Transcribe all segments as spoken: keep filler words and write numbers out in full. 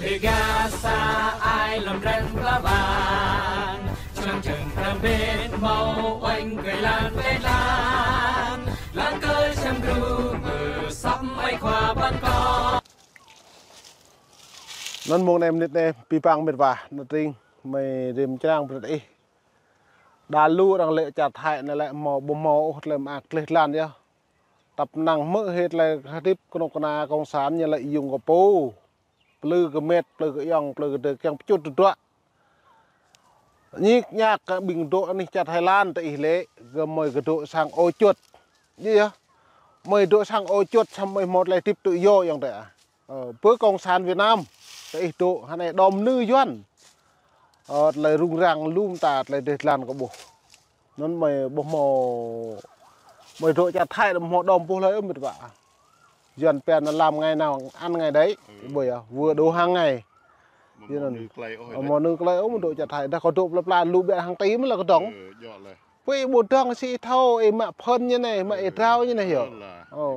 Êga sa ai lăm răng pla bang, člăng čăng pram bên mâo oanh kơ lan lĕ lan, lăng kơ čăm gru mơ săm ai khua ban kơ. Anăn mông anei mnĭt anei, bi bang mĭt wa, anăn tring, mei rĭm črang brei ih. Đa lu arăng lĕ čar Thái anei lĕ mâo, ƀu mâo ôh tlei mơak tlei lan yơh. Tăp năng hmư̆ hĕ tlei hdĭp knŭk kna cộng sản ñu lĕ yung kơ pô. Plư kơ mĕt, plư kơ ayŏng, plư kơ dê kiăng pčŭt tơdruă. Ñik ñak kơ ƀing dôk anih čar Thái Lan tơ ih lĕ, kơ mơi kơ dôk sang ô čuôt. Ñu yơh. Mơi dôk sang ô čuôt, săm mơi mâo tlei hdĭp tự do ayŏng adei ah. Ơ, pơ cộng sản Việt Nam, tơ ih dôk, hơnei đom nư Yuăn. Ơ, tlei rŭng răng lu mta, tlei dleh dlan kơ ƀuh. Anăn mơi ƀuh mâo, mơi dôk čar Thái, mâo đom ƀuh lei mĭt wa. Yuăn pia anăn làm ngày nào ăn ngày đấy, ƀuh yơh, vừa đủ hàng ngày. Mâo nư klei ôh, mâo nư klei ôh, mâo dôk čar Thái, dah kâo dôk pla pla lu ƀiă hang ti mơh lĕ kâo dŏng. Pui ƀu dŏng si thâo, ih mă phơn ñu anei, mă ih drao ñu anei yơh. Ơ.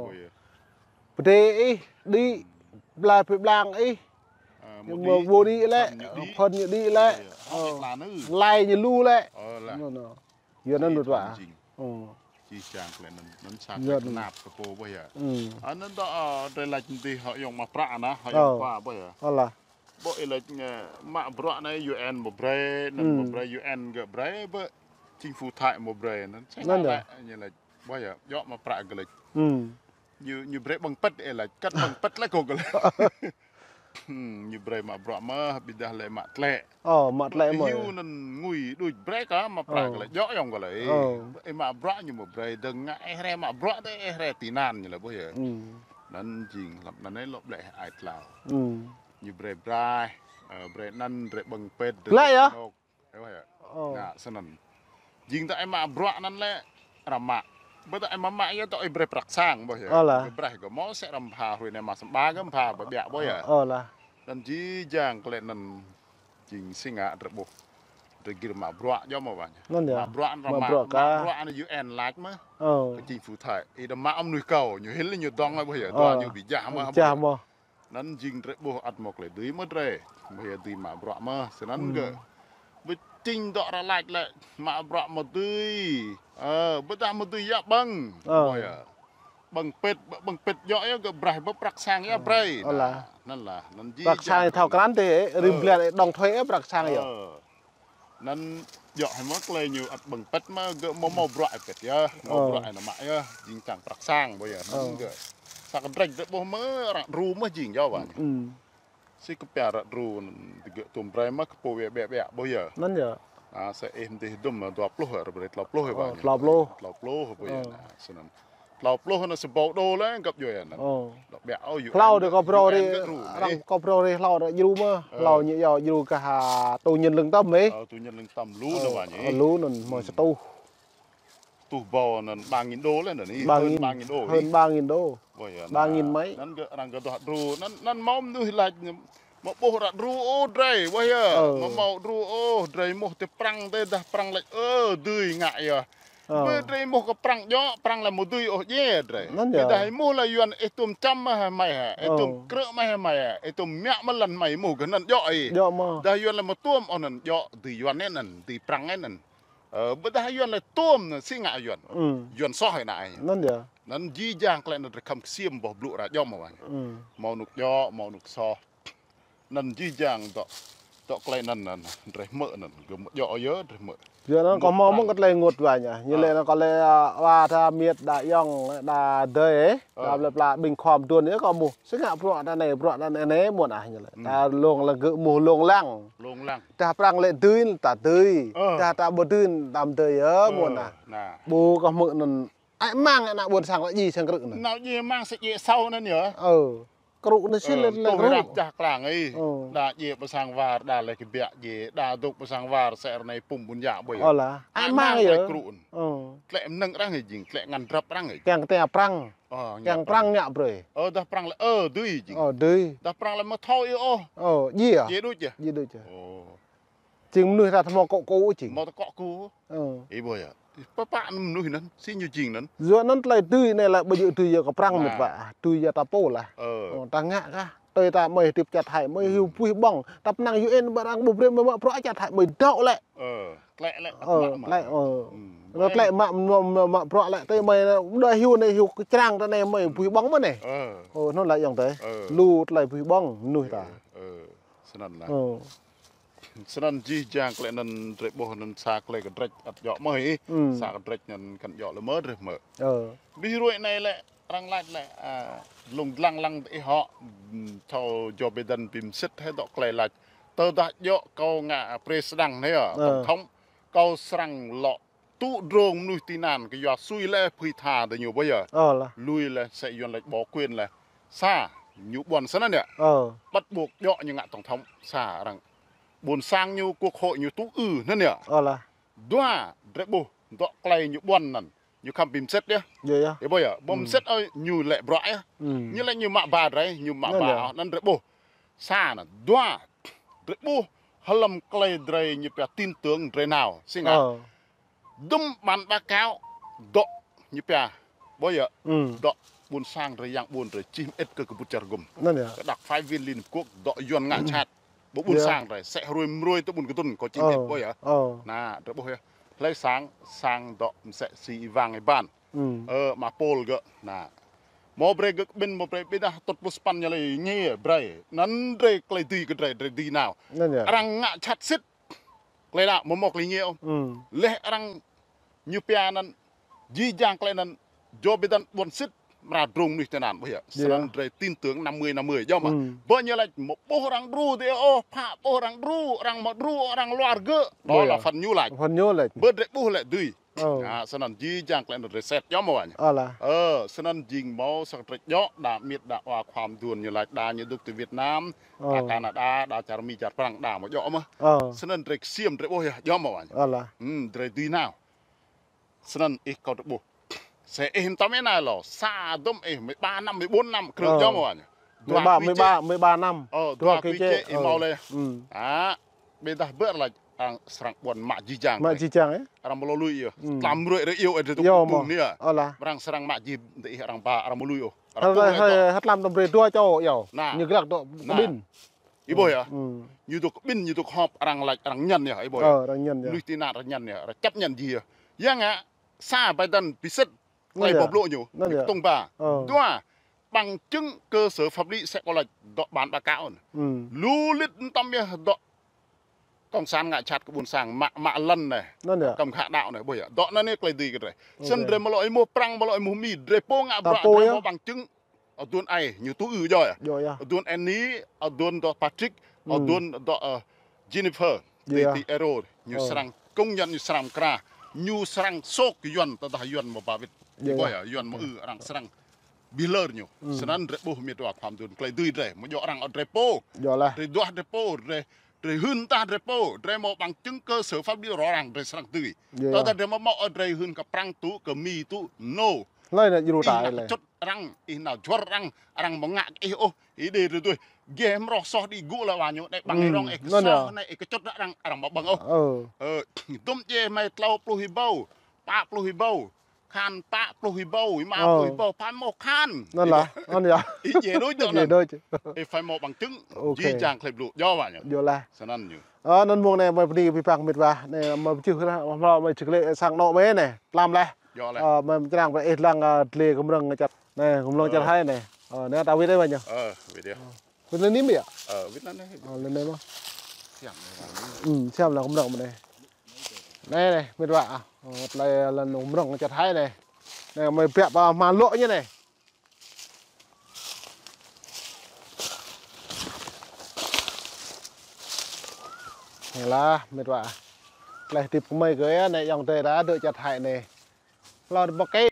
Pdê ih, đĭ, blai pui blang ih. Ñu mâo ƀu đĭ lĕ, phơn ñu đĭ lĕ. Lai ñu lu lĕ. Anăn, anăn. Yua anăn mĭt wa. Jih jang klei anăn, anăn sa klei knap kơ pô ƀuh yơh. Anăn dôk, ơ, drei lač mdih hŏ ayŏng mă bruă anăn, hŏ ayŏng khua ƀuh yơh. Ƀuh ih lač, ơ, mă bruă anei U N mâo brei, anăn mâo brei U N gơ̆ brei, ƀơ chính phủ Thái mâo brei, anăn. Snăn lĕ, ñu lač, ƀuh yơh, djŏ mă bruă gơ̆ lač. Ñu, ñu brei ƀơ̆ng pĭt ih lač, kăt ƀơ̆ng pĭt lĕ kâo gơ̆ lač. Ñu brei mă bruă mơh, ƀiădah lĕ mă tlĕ. Ơ, mă tlĕ mơh. Hiu anăn ngui đuč brei kơ mă bruă gơ̆ lač, djŏ ayŏng gơ̆ lač. Ih mă bruă ñu mâo brei, dơ̆ng ngă ih hriê mă bruă dê, ih hriê ti anăn ñu lač ƀuh yơh. Anăn jing hlăm anăn lŏ blĕ ai tlâo. Ñu brei braih, ơ, brei anăn, brei ƀơ̆ng pĭt, brei anôk. Ơ, ƀuh yơh. Ơ. Ngă snăn. Jing dôk ih mă bruă anăn lĕ, arăng mă. Ƀiădah ih mă mă yơh dôk ih brei prăk sang ƀuh yơh. Ơ lah. Ih brei kơ mâo sĕ arăng mbha hruê anei mă săm ba kơ mbha ƀiă ƀuh yơh. Ơ lah. Anăn jih jang klei anăn jing si ngă drei ƀuh. Drei gĭr mă bruă djŏ mâo wa ñu. Anăn yơh. Mă bruă anăn arăng mă, mă bruă kơ U N lač mơh. Ơ. Kơ chính phủ Thái. Ih đăm mă mnuih kâo, ñu hil ñu dŏng ƀuh yơh. Ơ. Dua ñu bi jah mơh. Bi jah mơh. Anăn jing drei ƀuh ăt mâo klei dưi mơh drei. Mâo ya dưi mă bruă mơh, snăn gơ̆. Bi čing dôk arăng lač lĕ, mă bruă mâo dưi. Ơ, ƀiădah mâo dưi ya ƀơ̆ng. Ơ. Mâo ya. Ƀơ̆ng pĭt, ƀơ̆ng pĭt djŏ ya gơ̆ brei, ƀơ prăk sang ya brei. Ơ lah. Anăn lah, anăn jih jang. Prăk sang thâo krăn tê, rĭm blan đóng thuế prăk sang ya. Ơ. Anăn djŏ hĕ mơh klei ñu ăt ƀơ̆ng pĭt mơh gơ̆ mâo mâo bruă ih pĭt yơh, mâo bruă ih nao mă yơh, jing čiăng prăk sang ƀuh yơh, anăn gơ̆. Sa kdrêč drei ƀuh mơh arăng đru mơh jing djŏ wa ñu. Si kơ pia arăng đru, anăn digơ̆ tuôm brei mơh kơ pô ƀiă ƀiă ƀiă ƀuh yơh. Anăn yơh. A, sa ih mdih dŭm dua pluh, arăng brei tlâo pluh wa ñu. Tlâo pluh. Tlâo pluh ƀuh yơh, anăn, snăn. Tlâo pluh anăn sa ƀâo đô leh găp djuê anăn. Ơ. Dôk ƀiă, ơ, U N, tlâo dê kâo brei U N ri, gơ̆ đru, arăng kâo brei ri tlâo dê djru mơh. Tlâo ñu yâo djru kơ ha tù nhân lương tâm ih. Ơ, tù nhân lương tâm lu anăn wa ñu. Lu anăn mâo sa tuh. Tuh ƀâo anăn ba nghìn đô leh anăn ih. Ba nghìn, hơn ba nghìn đô ih. Hơn ba nghìn đô. Ơ, yơh, ba nghìn mấy. Anăn gơ̆ arăng gơ̆ dôk đru, anăn, anăn mâo mnuih lač Mâo ƀuh arăng đru ôh drei, ƀuh yơh. Ơ. Mâo mâo đru ôh drei mơh ti prăng tê dah prăng lač, ơ, dưi ngă yơh. Ơ. Bi drei mơh kơ prăng djŏ, prăng lĕ mâo dưi ôh djiê drei. Anăn yơh. Bi dah mơh lĕ Yuăn ih tuôm čăm mơh hmei hĕ, ih tuôm krư̆ mơh hmei hĕ, ih tuôm mă mơh lăn hmei mơh gơ̆ anăn djŏ ih. Djŏ mơh. Dah Yuăn lĕ mâo tuôm ôh anăn djŏ, dưi Yuăn anăn, dưi prăng anăn. Ơ, bi dah Yuăn lĕ tuôm anăn si ngă Yuăn. Yuăn soh ih anăn. Anăn yơh. Anăn jih jang klei anăn drei khăm ksiêm boh blŭ arăng djŏ mơh wa ñu. Mâo anôk djŏ, mâo anôk soh. Anăn jih jang dôk, dôk klei anăn, anăn, drei hmư̆ anăn, gơ̆ mâo djŏ yơh drei hmư̆. Yơh anăn kâo mâo mơ̆ng kơ klei ênguôt wa ñu. Ñu lĕ anăn kâo lĕ, a, wa tha miêt đa ayŏng, đa dê, đa plei pla ƀĭng khua mduôn yơh kâo mơh. Si ngă bruă anăn anei, bruă anăn anei mơ̆n ah ñu lĕ. Ta lông lăng gơ̆ mơh lông lăng. Lông lăng. Dah prăng lĕ dưi, ta dưi. Dah ta ƀu dưi, ta ƀu dưi yơh mơ̆n ah. Ƀu kâo hmư̆ anăn ai mang anăn ƀuôn sang lĕ djiê sang krư̆ anăn. Nao djiê mang sa djiê asâo anăn yơh. Ơ. Krư̆ anăn si lĕ, lĕ krư̆. Hrăp jah klang ih. Đa djiê ƀơ sang war, đa lĕ kbiă djiê, đa dôk ƀơ sang war, sĕ ară anei pŭm ƀuôn yă ƀuh yơh. Ơ lah. Ai mang yơh. Krư̆ anăn. Tlĕ mnơ̆ng arăng ih jing, tlĕ ngăn drăp arăng ih. Kiăng ktang prăng. Kiăng prăng ngă brei. Ơ, dah prăng lĕ, ơ, dưi jing. Ơ, dưi. Dah prăng lĕ mâo thâo ih ôh. Ơ, djiê. Djiê đuč yơh. Djiê đuč yơh. Ơ. Jing mnuih arăng mâo kŏ ku jing. Mâo kŏ ku. Ơ. Ih ƀuh yơh. Pă pă mnuih anăn, si ñu jing anăn. Yua anăn tlei dưi anei lĕ ƀu djŏ dưi yơh kơ prăng mĭt wa. Dưi yơh ta pô lah. Ơ. Ơ, ta ngă kah. tui ta mơi hdĭp čăt hĕ, mơi hiu puih ƀŏng. Tăp năng U N ƀă arăng ƀuh brei mơi mă bruă čăt hĕ, mơi dŏ lĕ. Ơ, tlĕ lĕ, Ơ, mă, mă. Tlĕ, ơ. Hmm. Tlĕ mă, mă, mă, mă bruă lĕ, tui mơi, đa hiu anei hiu kčrang ta anei mơi puih ƀŏng mơh anei. Ơ. Ơ, anăn lĕ ayŏng adei. Ơ. Lu tlei puih ƀŏng mnuih ta. Ơ, ơ. Snăn lah. Ơ. Snăn jih jang klei anăn drei ƀuh anăn sa klei kdrêč ăt djŏ mơh ih. Hmm. Sa kdrêč anăn kăn djŏ lĕ mơh drei mơh. Ơ. Bi hruê anei lĕ, arăng lač lĕ, a, lông dlăng lăng ih hŏ, mm, thâo Joe Biden bi msĭt hĕ dŏ klei lač. Tơdah djŏ kâo ngă president anei, ơ, tổng thống, kâo srăng lŏ tŭ drông mnuih ti anăn kyua sui leh phưi tha diñu ƀuh yơh. Ơ lah. Lui leh msĕ Yuăn lač bỏ quên leh. Sa, ñu ƀuăn snăn yơh. Ơ. Bắt buộc djŏ ñu ngă tổng thống. Sa arăng. Ƀuôn sang ñu, quốc hội ñu tŭ ư anăn yơh. Ơ lah. Dua, drei ƀuh, dŏ klei ñu ƀuăn anăn. Ñu khăm bi msĭt yơh. Yơh, yơh. Ih ƀuh yơh, ƀuh msĭt ơ ñu lĕ bruă yơh. Hmm. Ñu lĕ ñu mă ba drei, ñu mă ba, anăn drei ƀuh. Sa anăn, dua, drei ƀuh, hlăm klei drei ñu pia tin tưởng drei nao. Si ngă. Ơ. Dŭm ban báo cáo, dŏ ñu pia, ƀuh yơh. Hmm. Dŏ ƀuôn sang drei yang ƀuôn drei čih mơĭt kơ kbŭt čar gŭm. Anăn yơh. Kơ đặc phái viên Liên Hợp Quốc, dŏ Yuăn ngă jhat. Ƀuôn sang drei, msĕ hruê mruê tơ ƀuôn kdŭn kâo čih mơĭt ƀuh yơh. Ơ. Anăn, drei ƀuh yơh. Hlei sang, sang dŏ msĕ si Y Wang Y Ban. Hmm. Ơ, mă pôl gơ̆. Anăn. Mâo brei gơ̆ kƀĭn, mâo brei ƀiădah tŭt pluh sa păn ñu lĕ ngiê brei. Anăn drei klei dưi kơ drei, drei dưi nao. Anăn yơh. Arăng ngă jhat sĭt. Klei đăo mâo mâo klei ngiê ôh. Hmm. Leh arăng ñu pia anăn, jih jang klei anăn, Joe Biden ƀuăn sĭt, mra drông mnuih ti anăn, ƀuh yơh. Snăn drei tin tưởng năm mươi năm mươi, djŏ mơh. Hmm. Ƀuh ñu lač, mâo ƀuh arăng đru dih ôh, phă ƀuh arăng đru, arăng mâo đru, arăng luar gơ̆. Đó là phần ñu lač. Phần ñu lač. Ƀuh drei ƀuh lĕ dưi. Ơ. Ơ, snăn jih jang klei anăn drei sĭt, djŏ mơh wa ñu. Ơ lah. Ơ, snăn jing mâo sa kdrêč djŏ, đa mĭt đa wa khua mduôn ñu lač, đa ñu dôk ti Việt Nam, đa Canada, đa čar Mi čar Prăng, đa mâo djŏ mơh. Ơ. Snăn drei ksiêm drei ƀuh yơh, djŏ mơh wa ñu. Ơ lah. Hmm, drei dưi nao. Snăn ih kâo drei ƀuh. Msĕ ih mtam ih nao lŏ, sa dŭm ih, mười ba năm, mười bốn năm, krư̆ djŏ mơh wa ñu. Mười ba, mười ba, mười ba năm. Ơ, dua kơ čê ih mâo leh. Hmm. Ơ, ƀiădah ƀơ̆ lač, arăng srăng ƀuăn mă jih jang. Mă jih jang, ơ? Arăng mâo lui yơh. Hmm. Tlam ruĕ rei iêu ê drei tŭ kung ni yơh. Ơ lah. Arăng srăng mă jih dih arăng ba, arăng mâo lui ôh. Arăng tŭ leh tŭ. Hăt lam tăm brei dua čô yơh. Anăn. Ñu glăk dôk kƀĭn. Ih ƀuh yơh. Hmm. Ñu dôk kƀĭn, ñu dôk họp arăng lač arăng ñăn yơh, ih ƀuh yơh. Ơ, arăng ñăn yơh. Mnuih ti anăn arăng ñăn yơh, arăng čăp ñăn jih yơh. Yang ngă, sa Biden bi sĭt. Klei boh blŭ ñu. Anăn yơh. Tông ba. Ơ. Dua, bằng chứng cơ sở pháp lý msĕ kâo lač dŏ ban báo cáo. Hmm. Lu lĭt mtam yơh dŏ cộng sản ngă jhat kơ ƀuôn sang mă, mă lăn anei. Anăn yơh. Kăm khă đăo anei, ƀuh yơh. Dŏ anăn anei klei dưi kơ drei. Snăn drei mâo lŏ êmuh Prăng, mâo lŏ êmuh Mi, drei pô ngă bruă, drei mâo bằng chứng. Ơ, aduôn ai, ñu tŭ ư djŏ yơh. Djŏ yơh. Aduôn Annie, aduôn dŏ Patrick, aduôn dŏ, ơ, Jennifer. Ti, ti Aero, ñu srăng công nhận, ñu srăng mkra. Ñu srăng sôk Yuăn, tơdah Yuăn mâo ba wĭt. Ih ƀuh yơh, Yuăn mâo ư, arăng srăng bi lơr ñu. Snăn drei ƀuh mĭt wa khua mduôn klei dưi drei, mâo djŏ arăng ôh drei pô. Djŏ lah. Drei duah drei pô, drei, drei hưn mdah drei pô, drei mâo bằng chứng cơ sở pháp lý rõ ràng drei srăng dưi. Tơdah drei mâo mâo ôh drei hưn kơ Prăng tŭ, kơ Mi tŭ, no. Hlei anăn djru ta ih nao leh. Kčŭt arăng, ih nao juăr arăng, arăng mâo ngă kơ ih ôh, ih dê drei duih. Geh mroh soh đĭ gŭ leh wa ñu, anei ƀăng ih rŏng ih ksoh, anei ih kčŭt arăng, arăng mâo ƀơ̆ng ôh. Ơ. Ơ, dŭm djê hmei tlâo pluh êbâo, pă pluh êbâo. Khan pă pluh êbâo, êma pluh êbâo, phải mâo khan. Anăn lah, anăn yơh. Ih djê đuč dŏ anăn. Ih phải mâo bằng chứng. Jih jang klei blŭ, djŏ wa ñu. Djŏ lah. Snăn ñu. Ơ, anăn mông anei mơi bni bi păng mĭt wa. Anei mơi bi čih lah, mơi čih leh sang anôk mơi anei. Tlam leh. Djŏ leh. Ơ, mơi mčrang brei ih dlăng, ơ, dlê kmrơ̆ng čăt. Anei, kmrơ̆ng čăt hĕ anei. Ơ, anei ta wĭt dih wa ñu. Ơ, wĭt dih. Wĭt leh anei mơh yơh? Ơ, wĭt leh anei. Ơ, leh anei mơh. Siam leh. Hmm, siam leh kmrơ̆ng mơh anei. Anei, anei, mĭt wa. Ơ, tlei lăn kmrơ̆ng čăt hĕ anei. Anei, mơi biă ba hma lŏ ñu anei. Anei lah, mĭt wa. Tlei hdĭp kơ mơi kơ anei ayŏng adei ta dôk čăt hĕ anei. Hlâo dôk kĭ.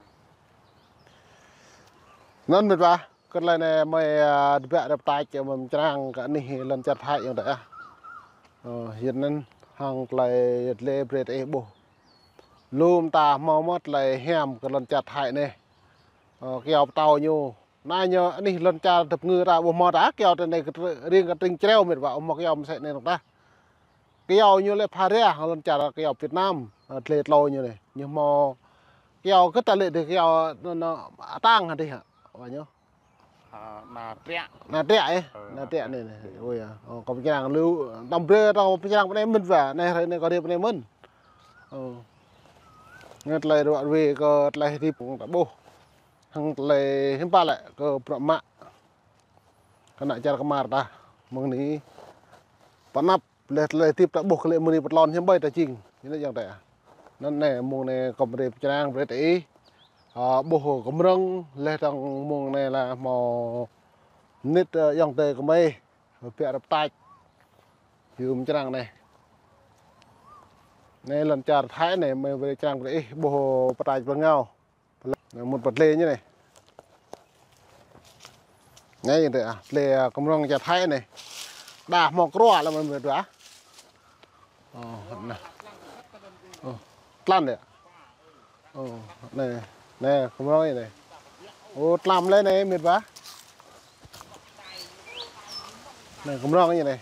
Anăn mĭt wa, kơ tlei anei mơi, ơ, dôk biă dôk tač, mơi mčrang kơ anih lăn čăt hĕ ayŏng adei ah. Ơ, yơh anăn hŏng tlei yăl dliê brei ih ƀuh. Lu mta mâo mơh tlei hiam kơ lăn čăt hĕ anei. Ơ, kyâo ptâo ñu. Anăn ñu anih lăn čar dap ngư ta ƀuh mâo ta kyâo ti anei kơ tr-, riêng kơ tring čreo mĭt wa ƀuh mâo kyâo msĕ anei dôk ta. Kyâo ñu lĕ phara riah lăn čar kyâo Việt Nam, ơ, dliê tlâo ñu anei. Ñu mâo kyâo kơ ta lĕ dih kyâo anăn, anăn atang hă dih hă. Wa ñu. Ana triă. Ana triă ê. Ana triă anei anei. Ôi ya. Ơ, kâo pơčrang lu, tăm brei tâo pơčrang pơ anei mĭn wa. Anei hrơi anei kâo dê pơ anei mĭn. Ơ. Ngă tlei ruă ruê kơ tlei hdĭp ta ƀuh. Hăng tlei hiam pă lĕ kơ prăk mă. Kơ ană čar kmar ta. Mơ̆ng anei. Pơnăp. Leh tlei hdĭp ta ƀuh kơ lĕ mơ̆ng anei pơtlon hiam ƀai ta jing. Ñu anei jang ta. Anăn anei mông anei kâo brei pơčrang brei ta ih. Ơ, ƀuh kmrơ̆ng leh dơ̆ng mông anei lah mâo mnĭt, ơ, ayŏng adei kơ mei. Biă rơp tač. Hiu mčrang anei. Anei lăn čar Thái anei mei brei črang brei ih ƀuh pơtač pơngao. Anei mŭt pơ dlê ñu anei. Anei dê ah, dlê, ơ, kmrơ̆ng čar Thái anei. Đa mâo krua lăm mei dua. Ơ, anei. Ơ, tlăn dê. Ơ, anei, anei, kmrơ̆ng anei. Ơ, tlam leh anei, mĭt wa. Anei, kmrơ̆ng anei.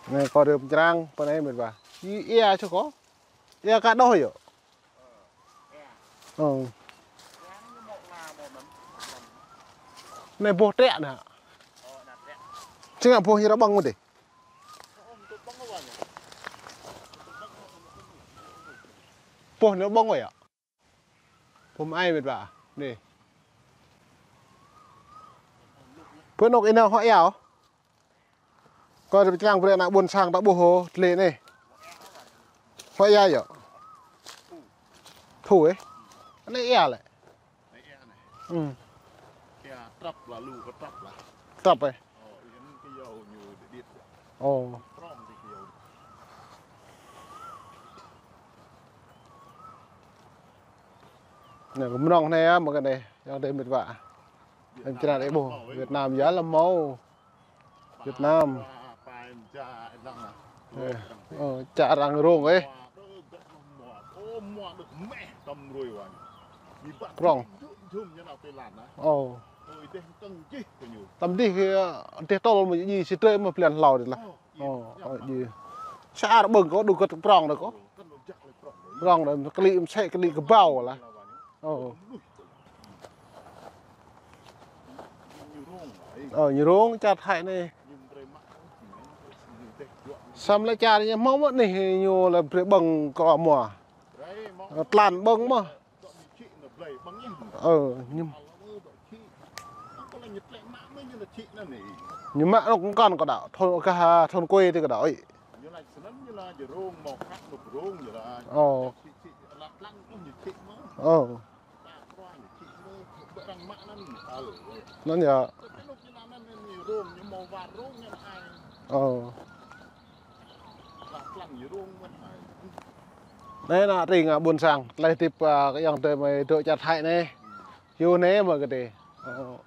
Anei, kâo dê pơčrang, pơ anei, mĭt wa. Ih, ih, čô kâo. Ih, ka đôh yơh. Ơ. Anei boh triă anei. Sĭt ngă boh ñu rơbăng mơ̆ dê. Boh ñu rơbăng ôh yơh. Boh mơai mĭt wa. Anei. Boh anôk ih nao hŏ yao. Kâo dê pơčrang brei ană ƀuôn sang ta ƀuh hŏ, tlei anei. Hŏ yao yơh. Thu ê. Anei yao lĕ. Anei yao anei. Ơ. Yao trăp lah, lu kơ trăp lah. Trăp ê. Ơ, ih anăn kơ yao ñu điêt điêt. Ơ. Prŏng ti kơ yao. Anei, kmrơ̆ng anei ah, mơ̆ng anei, ayŏng adei mĭt wa. Em črang ih ƀuh, Việt Nam yơh lah mâo. Việt Nam. Ơ, ơ, čar arăng rông ê. Prŏng. Ơ. Tăm dih kơ, ơ, dih tol mơ̆ djiê si trei mơ̆ plian hlâo dih lah. Ơ, ơ, djiê. Sa ar ƀơ̆ng kâo, đu kơ prŏng dih kâo. Prŏng dih, klĭ msĕ, klĭ kbao lah. Ơ. Ơ, ñu rông čar Thái anei. Săm lĕ čar ñu mâo mơ̆ anei ñu lĕ brei ƀơ̆ng kơ mua. Ơ, tlan ƀơ̆ng mơh. Ơ, ñu, ñu mă anôk mkăn kơ đa, thôn, kơ ha, thôn quê ti kơ đa, ơi. Ơ. Ơ. Anăn yơh. Ơ. Anei ană tring, ơ, ƀuôn sang, tlei hdĭp, ơ, kơ ayŏng adei mei dôk čar Thái anei. Hiu anei mơ̆ kơ dê. Ơ.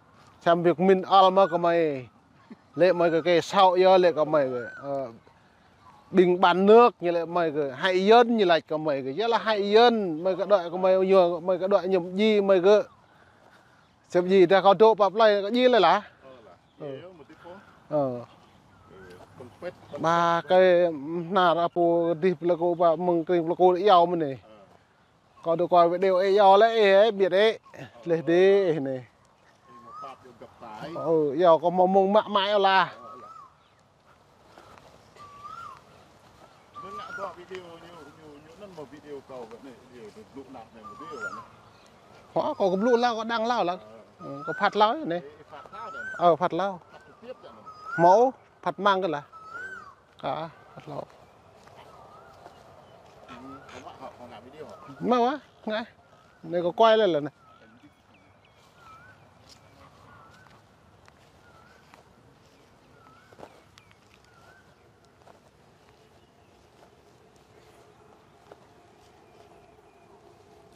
Săm biêk mĭn ăl mơ̆ kơ mei. Lĕ mei kơ kê sâo yơh lĕ kơ mei kơ, ơ, ƀĭng ƀăn nước ñu lĕ mei kơ hại dân ñu lač kơ mei kơ. Yơh lah hại dân, mei kơ đuĕ kơ mei ñu, mei kơ đuĕ ñu mdjiê mei kơ. Sĭt djiê dah kâo dôk pă plei kơ djiê leh lah. Ơ. Ơ. Ba kơ hnar apô dih plei kơ ba mơ̆ng tring plei kơ yao mơ̆n anei. Kâo dôk kơ video ê yao lĕ ê, ê, biêt ê. Leh dê ê anei. Ơ, yao kâo mâo mơ̆ng mă mă yao lah. Hŏ, kâo kơ blŭ hlâo, kâo đăng hlâo lah. Ơ, kâo phat hlâo anei. Ơ, phat hlâo. Mâo, phat mang kơ lah. Ka, phat hlâo. Mâo ah, ngă. Anei kâo quay leh lah anei.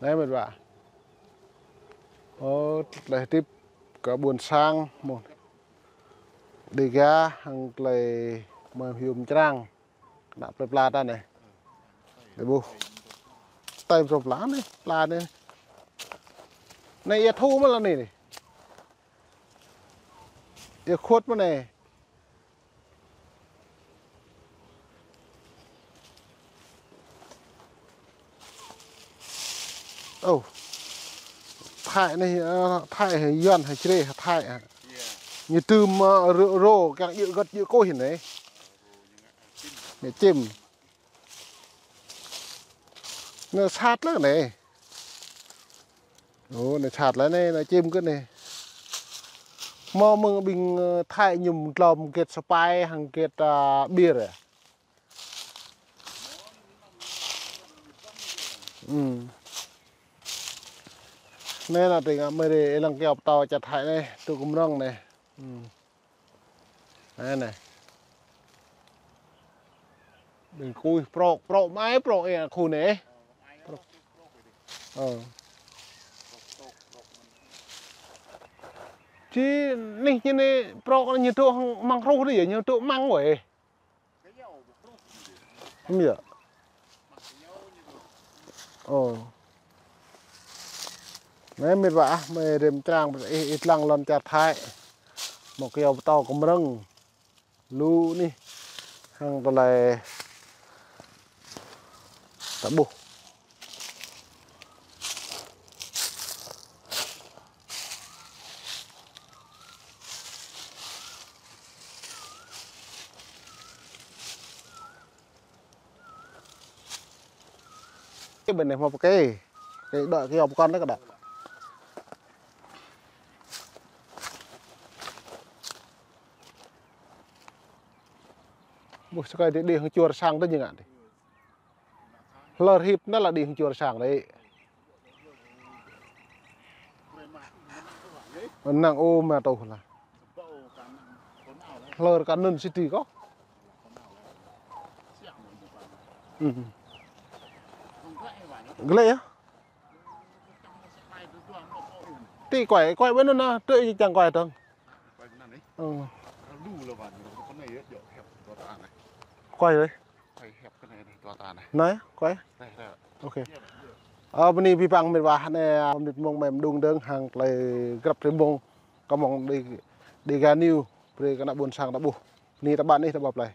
Anei mĭt wa. Ơ, tlei hdĭp kơ ƀuôn sang mơ̆n. Dega hăng tlei mei hiu mčrang. Kơ ană plei pla ta anei. Dê ƀuh. Stei msŏ pla anei, pla anei. Anei ia thu mơ̆ lah anei anei. Ia khuôt mơ̆ anei. Ô. Thái anei, ơ, Thái hĕ, Yuăn hĕ, Jrai hĕ, Thái hĕ. Ñu dưm, ơ, rô, rô, kiăng djŏ găt djŏ kôih anei. Anei čĭm. Anei sat leh anei. Ô, anei sat leh anei, anei čĭm kơ anei. Mâo mơ̆ng ƀing, ơ, Thái ñu tlŏm gĭt spai hăng gĭt, ơ, bir. Ơ. Anei anăn tĭng amai rê êlăng kyâo ptâo čar Thái anei, tŭ kmrơ̆ng anei. Ơ. Anei anei. Ƀing kôih prŏk, prŏk mơai prŏk ê khu anei. Prŏk. Ơ. Či anih ñu anei prŏk ñu tŭ hŏng măng hruh dih yơh, ñu tŭ măng weh. Hăm yơh. Ơ. Anei mĭt wa ah, mơ̆ng rĭm črang ih, ih dlăng lăn čar Thái. Mâo kyâo ptâo kmrơ̆ng. Lu anih. Hăng tơlơi ta ƀuh. Ê, bên anei mâo pơkê. Pơkê đuĕ kyâo pơkŏn leh kơ đuĕ. Ƀuh sơkai dih đĭ hŏng čuôr sang dih ñu ngă dih. Hlơr hip anăn lah đĭ hŏng čuôr sang dih. Năng ôh mă tuh lah. Hlơr kơ anăn sĭt ti kơ. Ơ. Glĕ yơh. Ti kuai, kuai ƀơi anăn nah, tui čiăng kuai dơ̆ng. Ơ. Kuai dih. Anei, kuai. Ôkê. Ơ, bơni bi păng mĭt wa anei, ơ, mĭt mông mĕm đung dơ̆ng hăng tơlơi grăp rĭm mông kơ mông đi, đi găp ñu, brei kơ ană ƀuôn sang ta ƀuh. Bơni ta ƀuh anei ta ƀuh plei.